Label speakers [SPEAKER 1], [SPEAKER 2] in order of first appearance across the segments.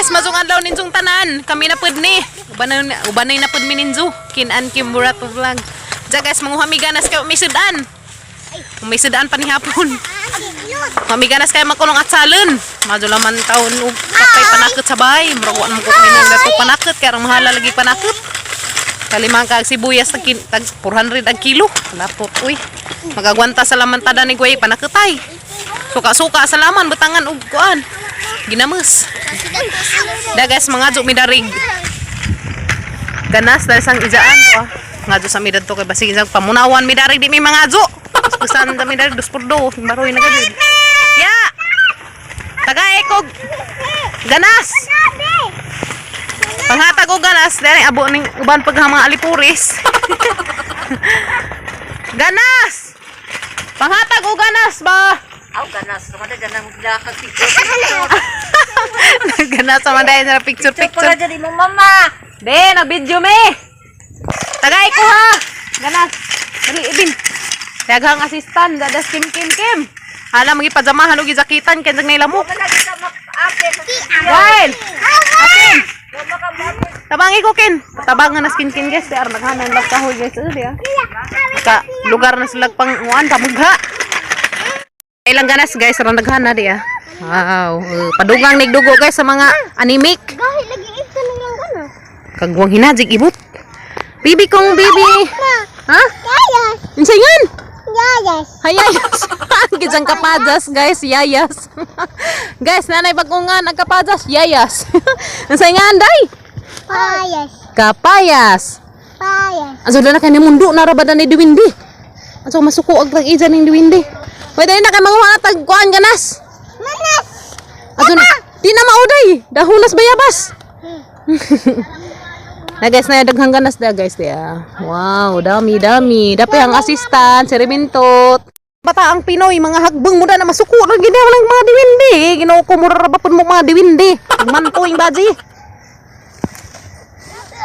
[SPEAKER 1] Guys, masong adlaw ninyong tanan. Kami na pud ni. Ubanay ubanay na pud mi ninyo. Kinan Kim Burato Vlog. Diya guys, manguha mi ganas kayo may sudan. May sudan pa ni hapon. Mami ganas kayo magkulong at salon. Madyo laman taon og kapay panakot sa bahay. Murag wa naman ko kahinang dato panakot kay arang mahala lagi panakot. Kalimang kag sibuyas tag, tag 400 ang kilo. Lapot uy. Magagwanta sa laman tada ni Gway panakotay. Suka-suka sa laman butangan og kuan. Ginamos. Da guys, mga mi darig. Ganas dahil sang ijaan ko ah. Ngadyo sa mi dadto kay basig isang pamunawan mi darig di mi mga. Kusan mi darig dos por do, baroy na gud. Ya. Tagay kog ganas. Panghatag og ganas, dahil abo ning uban pag mga alipuris. Ganas. Panghatag og ganas ba?
[SPEAKER 2] Aw, ganas. Tumada dyan ang lakag picture.
[SPEAKER 1] Ganas sa man dahil na picture
[SPEAKER 2] Picture
[SPEAKER 1] picture.
[SPEAKER 2] pala dyan imong mama.
[SPEAKER 1] De, na-video me. Tagay ko ha. Ganas. Dali, ibin. Daghang assistant, dadas Kim Kim Kim. Hala magipajamahan og gijakitan kay jag lamok.
[SPEAKER 2] Wala kita mak-ate sa video.
[SPEAKER 1] Gail. Akin.
[SPEAKER 2] Wala ka ma-ate.
[SPEAKER 1] Tabangi ko kin. Tabangan na skin kin guys, di ar naghanan lang kahoy guys. Di ah. Ka lugar na sila pang uan pamugha. Ilang ganas guys, ron naghana di ah. Wow, padugang nigdugo guys sa mga anemic.
[SPEAKER 3] Gahit lagi ito na lang gana.
[SPEAKER 1] Kagwang hinajig ibot. Bibi kong bibi. Ha?
[SPEAKER 3] Yayas.
[SPEAKER 1] Unsa yan?
[SPEAKER 3] Yayas.
[SPEAKER 1] Hayayas. Gitsang kapajas, guys. Yayas. Guys, nanay bagungan ang kapajas. Yayas. Unsa nga anday?
[SPEAKER 3] Payas.
[SPEAKER 1] Kapayas.
[SPEAKER 3] Payas.
[SPEAKER 1] Anso na kay ni mundo na ra ba ni Diwindi? Anso masuko og tag ija ning Diwindi. Pwede na kay manguha na tag kuan ganas.
[SPEAKER 3] Manas.
[SPEAKER 1] Ato na. Di na mauday. Dahunas bayabas. Na guys, na daghang ganas da guys diya. Wow, dami dami. Dapat ang assistant si Remintot. Bata ang Pinoy, mga hagbang mo na masuko lang gid lang mga diwindi. Ginoo ko mura ra ba pud mo mga diwindi. Manto ing baji.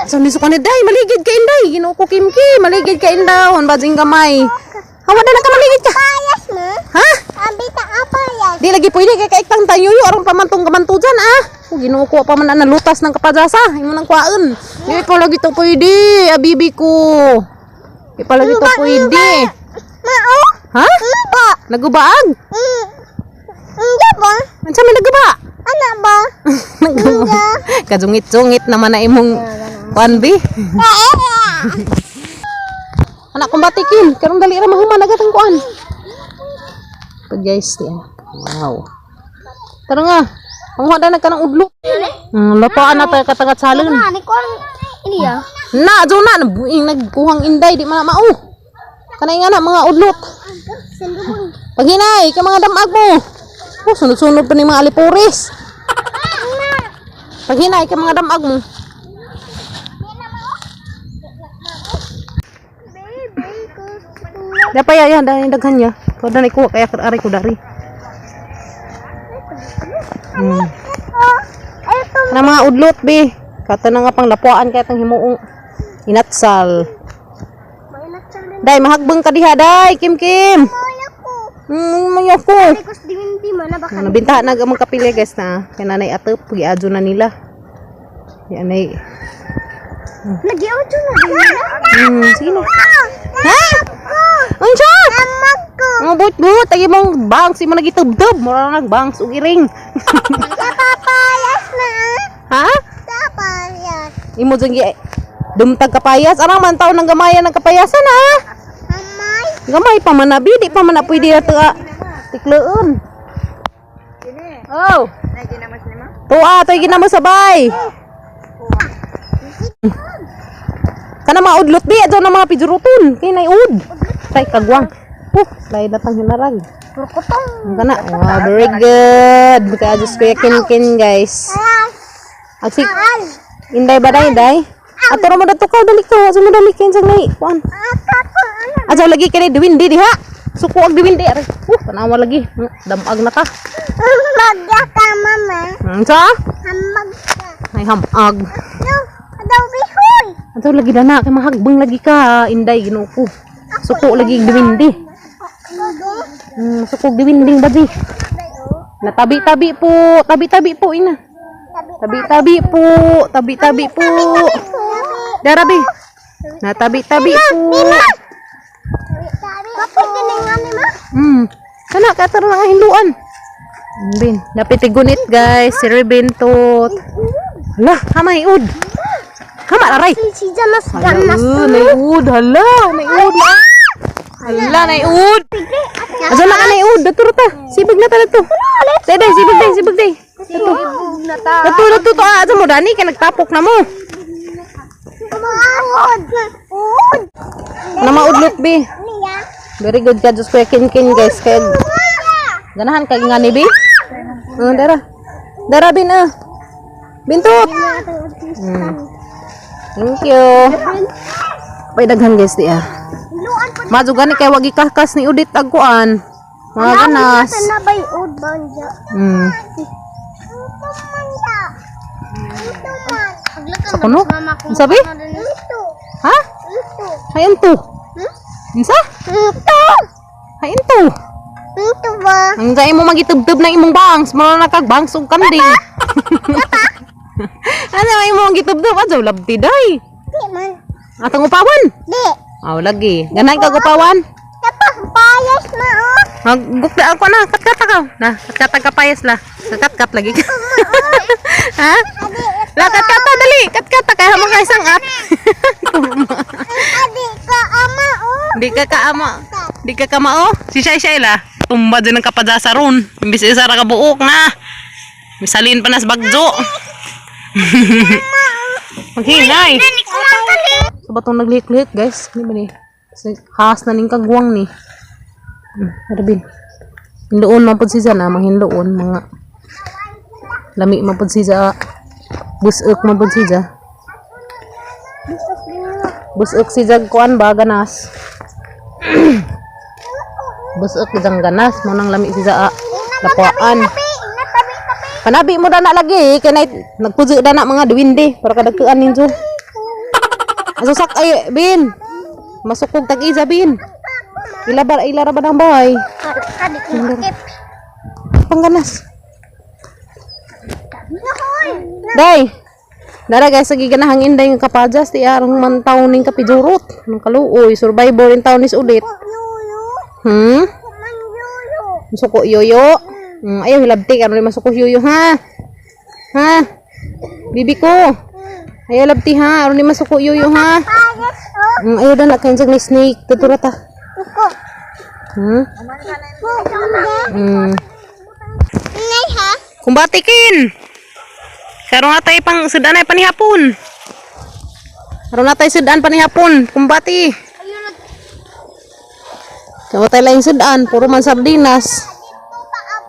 [SPEAKER 1] So ni suka ni day, maligid ka inday. Ginoo ko Kim Kim, maligid ka indawon bajing gamay. Hawa na ka maligid ka.
[SPEAKER 3] Payas mo?
[SPEAKER 1] Ha?
[SPEAKER 3] Abita apayas.
[SPEAKER 1] Di lagi pwede kay kaiktang tayo yo aron pamantong kamanto dyan ah. O Ginoo ko pa man na lutas ng kapajasa. Imo nang kuwaon. Di pa lagi to pwede, abibi ko. Di pa lagi to pwede.
[SPEAKER 3] Mao?
[SPEAKER 1] Ha?
[SPEAKER 3] Ba.
[SPEAKER 1] Nagubaag?
[SPEAKER 3] Hindi ba?
[SPEAKER 1] Unsa man naguba?
[SPEAKER 3] Ana ba?
[SPEAKER 1] Naguba. Kajungit-jungit naman na imong kuan bi. Anak kong batikin, karon dali ra mahuman agad ang kuan. Pag guys, yeah. Wow. Tara nga. Panguha na ka ng udlo. Lapaan na tayo katagat salon.
[SPEAKER 3] Ani ko ini ya.
[SPEAKER 1] Na, jo na, nabuing nagkuhang inday, di man na mao. Kanay nga na, mga udlot.
[SPEAKER 3] Sandubong.
[SPEAKER 1] Paghinay, ka mga damag mo. Oh, sunod-sunod pa ni mga alipuris. Paghinay, ka mga damag mo. Dapat ya, ya, dahil daghan niya. Kau dani kuha, kaya ari ko dari. Na mga udlot, be. Kata na nga pang lapuan kaya tang himuong inatsal. Day, mahagbang ka diha, day, Kim Kim. Mayoko.
[SPEAKER 3] Because diwindi man na baka.
[SPEAKER 1] Ano, bintahan na ang kapilya guys na. Kaya nanay atop, giadyo na nila. Yan ay.
[SPEAKER 3] Nagi-audio na din na.
[SPEAKER 1] Sige na. Ha? Unsa?
[SPEAKER 3] Amag ko.
[SPEAKER 1] Mga but-but, ay mong bangs, imo nagitubtub. Mura na nagbangs ug iring.
[SPEAKER 3] Papayas na.
[SPEAKER 1] Ha?
[SPEAKER 3] Papayas.
[SPEAKER 1] Imo dyan gi dumtag kapayas. Arang man taon ng gamayan ng kapayasan ha?
[SPEAKER 3] Amay.
[SPEAKER 1] Gamay pa man na, bi, di pa man na pwede na to ah. Tikloon. Oh. Tuwa, to'y ginamo sabay. Kana mga udlot bi, adto na mga pijuruton. Kay nay ud. Tay kagwang. Oh, slide na tang hinarag.
[SPEAKER 3] Purkutong.
[SPEAKER 1] Kana. Wow, very good. Kaya Diyos ko kin kin guys. Agsik. Inday ba day day? Ato ra mo dato ka dali ka, ato mo dali kay sa nay. Kuan. Ato lagi kini diwindi diha. Suko og diwindi aray. Tanawa lagi. Damag na ka.
[SPEAKER 3] Magya ka mama.
[SPEAKER 1] Unsa?
[SPEAKER 3] Hamag ka.
[SPEAKER 1] Ay hamag.
[SPEAKER 3] No, daw bihoy.
[SPEAKER 1] Ato lagi na na kay mahagbang lagi ka inday Ginoo ko. Suko lagi og diwindi. Suko og diwinding ba di? Natabi-tabi po, tabi-tabi po ina.
[SPEAKER 3] Tabi
[SPEAKER 1] Tabi-tabi po. Tabi-tabi po. Darabi. Natabi-tabi po.
[SPEAKER 3] Kapag giningan ni ma.
[SPEAKER 1] Kana kataro na nga hinluan. Bin, dapat igunit, guys, si Ruben tot. Hala, hamay ud. Hama aray.
[SPEAKER 3] Si Janas
[SPEAKER 1] Hala,
[SPEAKER 3] ganas.
[SPEAKER 1] naiud, hala, naiud. Hala, naiud. Asa na ka naiud? Dato ta. Sibag na ta dato. Day, day, sibag day, sibag day. Dato. Dato, dato to. Ah, asa mo dani kay nagtapok na mo.
[SPEAKER 3] Ud. Ud.
[SPEAKER 1] Na maudlot bi.
[SPEAKER 3] Niya.
[SPEAKER 1] Very good ka Diyos ko kin guys kay ganahan kag nga ni bi. Dara. Dara bin ah. Bintot. Thank you. Pay daghan guys di ah.
[SPEAKER 3] Luan po.
[SPEAKER 1] Madyo gani kay wag ikahkas ni Udit agkuan. Mga ganas.
[SPEAKER 3] Na bay ud banja. Ito man ya. Ito man.
[SPEAKER 1] Sa kuno? Sabi?
[SPEAKER 3] Ito.
[SPEAKER 1] Ha?
[SPEAKER 3] Ito.
[SPEAKER 1] Hain to.
[SPEAKER 3] Hmm?
[SPEAKER 1] Unsa?
[SPEAKER 3] Ito.
[SPEAKER 1] Hain to.
[SPEAKER 3] Ito ba?
[SPEAKER 1] Ang sa imo magitubtub ng imong bangs, mo na kag bangs ug kanding. Ano ay mo gitubtub adyo labti day.
[SPEAKER 3] Di man.
[SPEAKER 1] Atong upawan.
[SPEAKER 3] Di.
[SPEAKER 1] Aw lagi. Ganahan kag upawan.
[SPEAKER 3] Tapa, payas na oh.
[SPEAKER 1] Maggukda ako na, katkata ka. Na, katkata ka payas la. Katkat lagi ka. Ha? La, katkata, dali. Katkata, kaya mo ka isang at.
[SPEAKER 3] Adi ka ama oh.
[SPEAKER 1] Di ka kaama. Di ka kamao. Si Shay Shay la. Tumba din ang kapadasa ron. Imbis isa ra ka buok na. Misalin pa nas bagjo. Maghinay. So batong naglihik-lihik guys. Ano ba ni? Has na ning kagwang ni. Arbin. Hinloon man pud si Zana, manghinloon mga lami man pud si Za. Busok man pud si Za. Busok si Zag kuan ba ganas. Busok jang ganas mo nang lami si Za. Lapuan.
[SPEAKER 3] Tabi, natabi, tabi.
[SPEAKER 1] Panabi mo dana lagi kay nay nagpuzo dana mga duwinde para kadagkuan ninyo. Asusak ay bin. Masukog tag isa bin. Ila ba ila ra ba ng bahay?
[SPEAKER 3] Adi ko makip.
[SPEAKER 1] Pangganas.
[SPEAKER 3] Nahoy.
[SPEAKER 1] Day. Dara guys, sa giganahang inday nga kapajas ti arang man taon ning kapijurot. Nang kaluoy, survivor in taon is ulit.
[SPEAKER 3] Yuyo. Man yuyo.
[SPEAKER 1] Masuko yoyo. Ayaw hilabti karon masuko yoyo ha. Ha? Bibi ko. Ayaw labti ha, aron ni masuko yoyo ha.
[SPEAKER 3] Payas oh.
[SPEAKER 1] Ayaw dala kay ni snake tutura ta.
[SPEAKER 3] Iko. Ko. Nay ha.
[SPEAKER 1] Kumbati kin. Karon na tayo pang sudan ay panihapon. Karon na tayo sudan panihapon. Kumbati. Kawa tayo lang sudan, puro man sardinas.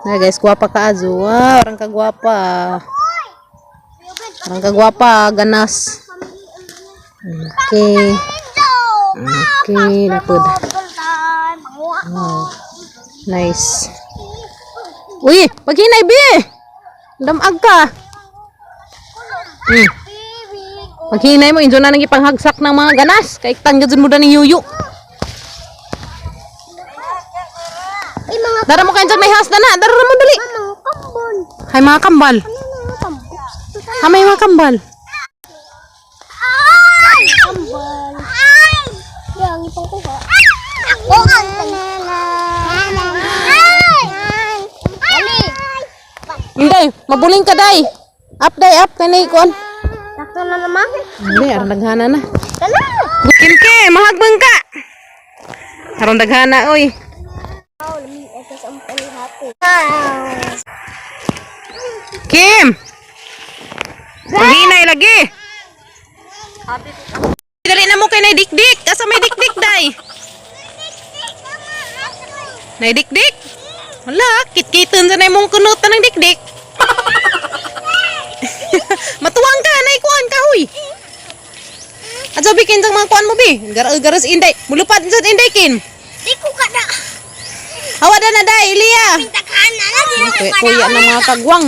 [SPEAKER 1] Na guys, gwapa ka azo. Wow, orang kagwapa. Orang kagwapa, ganas. Okay. Okay, napod. Wow. Nice. Uy, paghinay bi. Damag ka. Paghinay mo, injo na nang ipanghagsak ng mga ganas. Kay tanggad mo da ni yuyo.
[SPEAKER 3] Ay mga
[SPEAKER 1] Dara mo kayo may has na na. Dara mo dali.
[SPEAKER 3] mga kambol.
[SPEAKER 1] Hay mga kambal.
[SPEAKER 3] Ano mga kambol?
[SPEAKER 1] Ha may mga kambal.
[SPEAKER 3] Ay! Kambol. Ay! Yang itong kuha. Ako ang Ay! Ali!
[SPEAKER 1] Inday, mabuling ka day. Up day, up kay nay kuan.
[SPEAKER 3] Sakto na naman.
[SPEAKER 1] Hindi, aron daghana na.
[SPEAKER 3] Tala!
[SPEAKER 1] Kinke, mahagbang ka. Aron daghana oy.
[SPEAKER 3] Wow, lami ito sa panihapon.
[SPEAKER 1] Kim. Paghinay lagi. Dali na mo kay nay dikdik. Asa may dikdik day? Nay dikdik? Wala, kitkiton sa nay mong kunutan ng dikdik. Matuwang ka, nay kuan ka huy. Adyo bikin sa mga kuan mo bi. Garas garas inday. Mulupad sa inday kin.
[SPEAKER 3] Di ko ka na.
[SPEAKER 1] Hawa na na day, Ilya.
[SPEAKER 3] Takhan na na. Di
[SPEAKER 1] Kuya, kuya ng mga kagwang.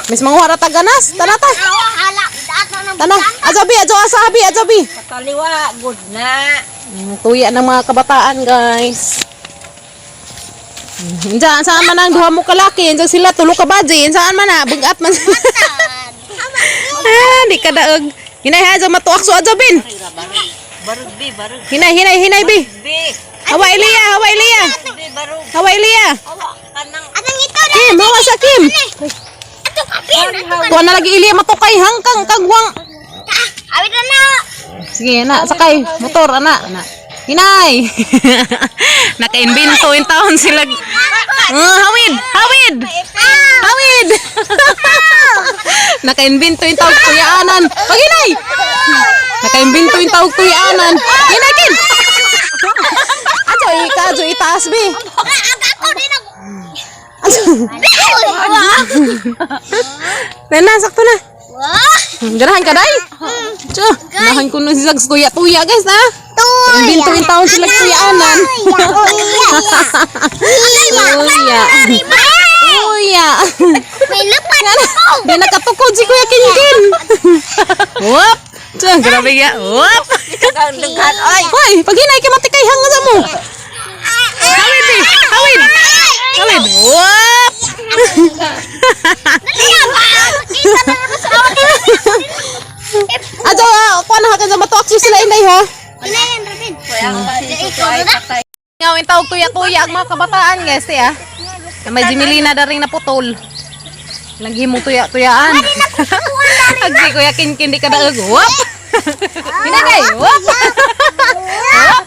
[SPEAKER 1] Mis manguha ra taganas. Tanata.
[SPEAKER 3] Hala. Daat na ng
[SPEAKER 1] Tana. Adyo bi, adyo asabi, adyo bi.
[SPEAKER 2] Kataliwa, good na.
[SPEAKER 1] Tuya ng mga kabataan, guys. Diyan, saan man ang duha mo kalaki? Diyan sila, tulo ka baji. Saan man na? Bugat man sila. Di ka daog. Hinay ha, adyo matuak so adyo bin.
[SPEAKER 2] Barug bi, barug
[SPEAKER 1] Hinay, hinay, hinay bi.
[SPEAKER 2] bi.
[SPEAKER 1] Hawa Elia, hawa Elia.
[SPEAKER 2] Bi barug.
[SPEAKER 1] Hawa Elia.
[SPEAKER 2] Awa kanang
[SPEAKER 3] Anang ito na.
[SPEAKER 1] Kim, hawa sa Kim.
[SPEAKER 3] Ato ka, Bin. Ato ka.
[SPEAKER 1] Tuwa na lagi Elia matukay hangkang kagwang.
[SPEAKER 3] Awit na na.
[SPEAKER 1] Sige, na, sakay. Motor, ana. Ana. Hinay. Naka-invento in taon sila. Hawid, hawid. Hawid. Naka-invento in tawag tuyaanan. Pag hinay. Naka-invento in tawag tuyaanan. Hinay kin. Ajo, ika, ajo, itaas, be.
[SPEAKER 3] Aga ako din ako.
[SPEAKER 1] Ajo. Na, sakto na.
[SPEAKER 3] Wah.
[SPEAKER 1] Ganahan ka, day? Tiyo, ganahan ko nun si Zags tuya-tuya, guys, na.
[SPEAKER 3] Tuya.
[SPEAKER 1] Invento in taon sila tuyaanan.
[SPEAKER 3] Tuya.
[SPEAKER 1] Tuya. Tuya.
[SPEAKER 3] May lupat ako.
[SPEAKER 1] Di nakatukod si Kuya Kinkin. Whoop. Tiyo, grabe ya. Whoop.
[SPEAKER 2] dughan dughan oy.
[SPEAKER 1] Hoy, pag hinay ka matikay hanga sa mo. Hawid, eh. Hawid. Hawid. Whoop. Ajo, kuha na ka matuak sila inay ha.
[SPEAKER 3] Inayan, Robin.
[SPEAKER 2] Ikaw ay patay.
[SPEAKER 1] Ngawin tawag tuya-tuya ang mga kabataan guys eh, ah. Na may jimilina na rin naputol. Naghimong tuya-tuyaan. Ag si Kuya Kinkin di ka daog. Whoop! Hinagay! Whoop! Whoop!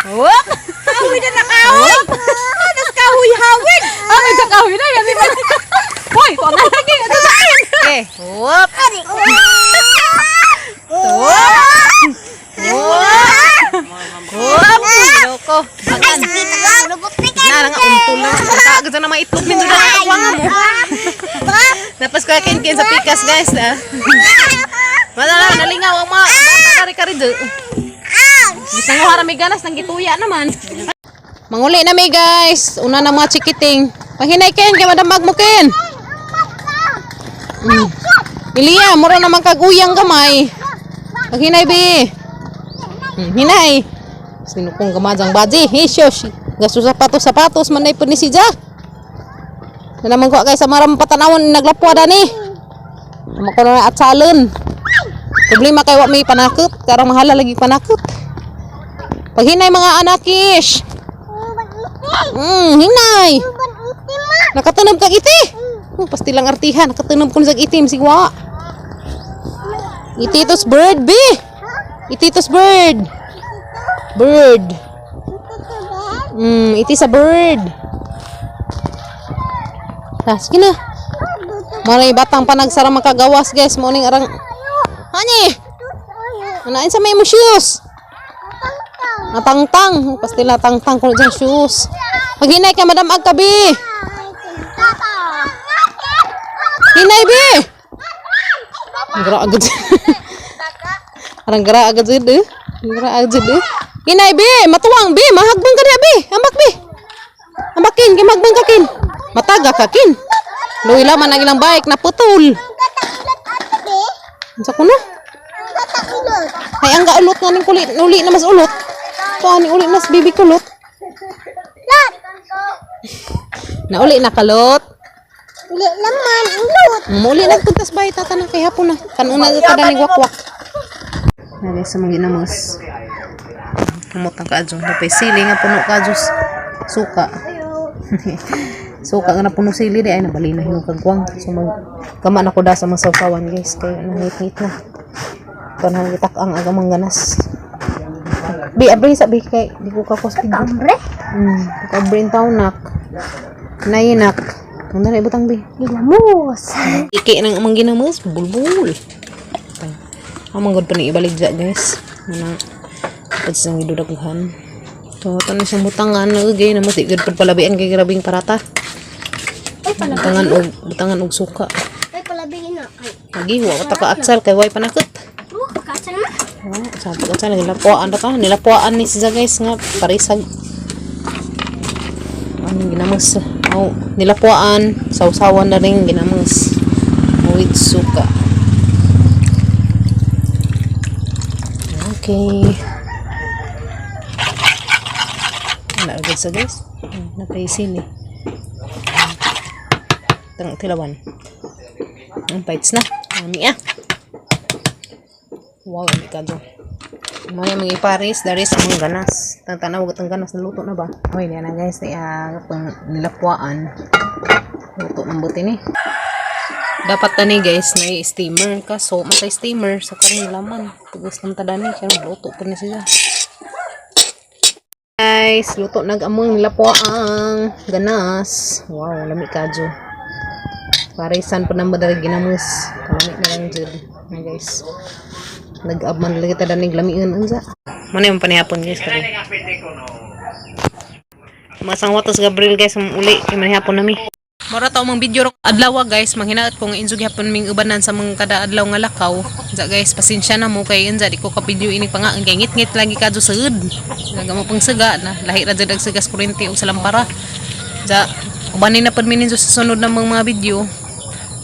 [SPEAKER 1] Whoop!
[SPEAKER 2] Kahoy na nakahoy. Nas kahoy hawid.
[SPEAKER 1] Ah, may kahoy na. Yan, di ba? Hoy, ito na lagi. Ito sa akin. Okay. Whoop! Whoop! Whoop! Whoop! Loko.
[SPEAKER 3] Ay, sakit ako. Lubot ni ka.
[SPEAKER 1] Na nga untol na. Kaagad na mga itlog nindot na kagwangan mo. Tapos Kuya Kinkin sa pikas guys ah. Wala lang, nalingaw ang mga bata kari-kari do. Bisan ko harami ganas, nang gituya naman. Manguli na mi guys. Una na mga chikiting. Panghinay Ken, kay madamag mo Ken. Ilya, mura naman kaguyang gamay. Panghinay bi. Hinay. Sino kong gamajang baji? Hey, shush. Gasto sapatos sapatos manay po ni si Ja. Na naman ko kay sa maram patanawon naglapwa dani. Mako na at salon. Problema kay wa may panakot, karang mahala lagi panakot. Paghinay mga anakish. Hinay. Nakatunog kag iti. Oh, pastilang artihan, nakatunog kun sa itim sigwa. Ititos bird bi. Ititos bird. Bird. Iti sa bird. Ah, sige na. Maray batang panagsara makagawas guys, mo ning arang Hani! Anain sa may mo shoes. Natangtang. Pastila tangtang ko dyan shoes. Paghinay ka, Madam Agkabi. Hinay, bi! Ang gara agad. Arang gara agad jud eh. Ang gara agad jud eh. Hinay, bi! Matuwang, bi! Mahagbang ka niya, bi! Ambak, bi! Ambakin, kay magbang ka, kin. Mataga ka, kin. Luwi laman ang ilang bike, naputol. Unsa ko na? Ay, ang gaulot nga ning kulit, uli na mas ulot. Ito, ani uli mas bibi kulot. Nauli na kalot.
[SPEAKER 3] Uli naman, ulot.
[SPEAKER 1] Muli nagpuntas bay tata na kay hapon na. Kanuna sa tada ni wakwak. Nagay sa mga ginamos. Kumot ang kaadyo. Napay sili nga puno kaadyo. Suka. Suka nga na puno sili di ay nabali na yung kagwang. So mag kama na ko da sa mga sawsawan guys kay nangit-ngit na. Ito na gitak ang agamang ganas. Bi abre sa bi kay di ko kakos pig.
[SPEAKER 3] Ambre?
[SPEAKER 1] Kabre in taon nak. Nayinak. Ang dali butang bi.
[SPEAKER 3] Ginamos.
[SPEAKER 1] Iki nang amang ginamos, bulbul. Amang god pa ni ibalik dya guys. Ano pag sa gidudaghan. To to na siyang butangan nagagay na mas di gud pud palabian kay grabing parata. Butangan og suka.
[SPEAKER 3] Ay, palabingin na. Ay,
[SPEAKER 1] Lagi wa ta ka atsal kay way panakot.
[SPEAKER 3] oh, kasal na.
[SPEAKER 1] Oh, sa pag atsal nilapuan ra ta, nilapuan ni siya guys nga parisag. Anong ginamos? Oh, nilapuan, sawsawan na rin ginamos with suka. Okay. Wala agad sa guys. Napaisin eh. Tang tilawan. Ang bites na. Mami ah. Wow, lami kadyo. Mo yung mga iparis, dari sa mga ganas. Tang tanaw tang ganas, naluto na ba? Hoy, niya na guys, ay pang nilapwaan. Luto ng buti ni. Dapat na ni guys, na steamer kaso matay steamer sa karon laman. Tugos ng tadani, siya luto pa ni siya. Guys, luto nag among nilapwaang ganas. Wow, lami kadyo. Parisan pa nang madali ginamos. Kalami na lang jud. Na guys. Nag-abman lagi ta danig lamian unsa. Muna yung panihapon guys kare. Masang watos Gabriel guys ang uli kay manihapon nami. Mora ta mang video adlaw guys, manghinaot ko nga insug gyapon ming ubanan sa mga kada adlaw nga lakaw. Unsa guys, pasensya na mo kay unsa di ko ka video ini pa nga kay ngit-ngit lagi kadyo sugod. Naga mo pang suga na lahi ra jud ang sugas kuryente ug sa lampara. Unsa ubanin na pud mi ninyo sa sunod na mga video.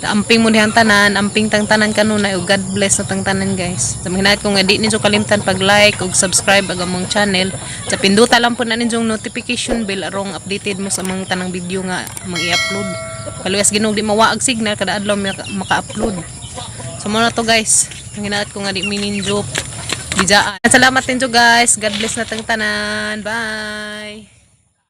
[SPEAKER 1] Amping mo dihang tanan, amping tang tanan kanunay ug God bless na tang tanan guys. Sa mga ko nga di ninyo kalimtan pag like ug subscribe ag among channel. Sa pinduta lang po na ninyong notification bell arong updated mo sa mga tanang video nga among i-upload. Kaluyas Ginoo di mawaag signal kada adlaw maka-upload. So mo na to guys. Ang hinaot ko nga di mi ninyo bijaan. Salamat ninyo guys. God bless na tang tanan. Bye.